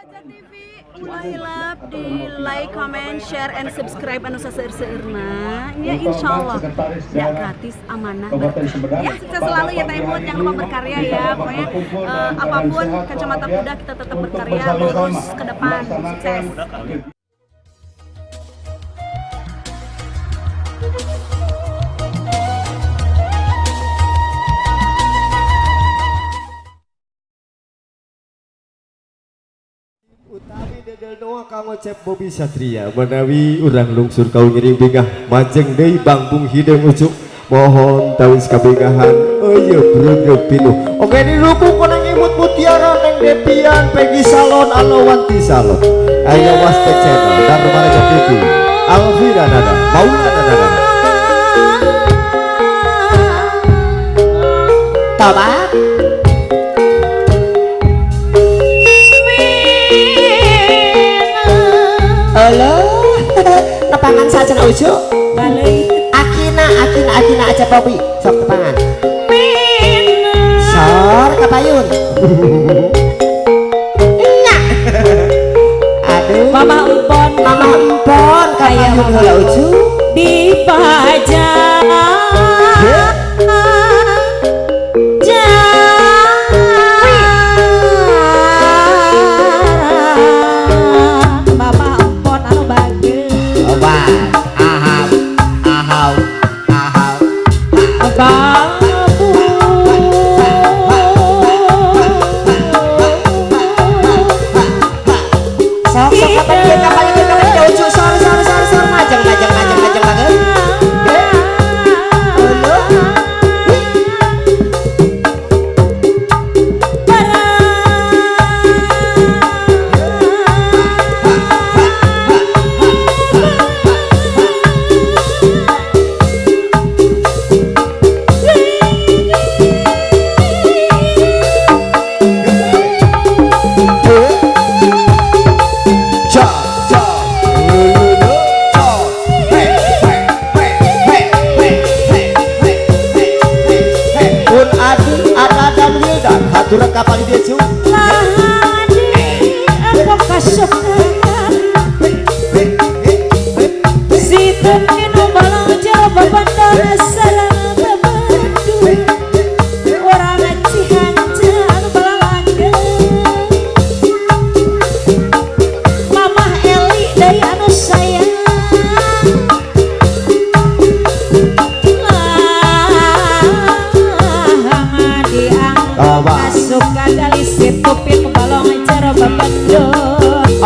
Raja TV, ulah hilap di like, comment, share, and subscribe anu saseur-seurna. Ya insya Allah, ya gratis, amanah, berkah. Ya sukses selalu ya Taimut, jangan lupa berkarya ya. Pokoknya apapun kacamata kuda kita tetap berkarya, lurus ke depan, sukses. Utawi dedel doa kanggo Cep Bobby Satria menawi urang lungsur kau ngiring bingah majeng deui bangkung hideung ucuk mohon tawis kabingahan eueuh breugeub pinuh. Oke didukung ku Neng Imut Mutiara, Neng Depian, Peggy Salon, Alowanti Salon, Ayo Wastek Channel, Dharma Raja TV, Alvira Nada, Maulana Nada. Tobat. Halo, tepangan saja ujuk. Akina, akina, akina aja Bobby, sok tepangan. Sor kapayun. Iya. Aduh. Mama empon, mama empon, kapayun heula ujuk. Dipajang.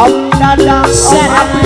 Om Dadang, Om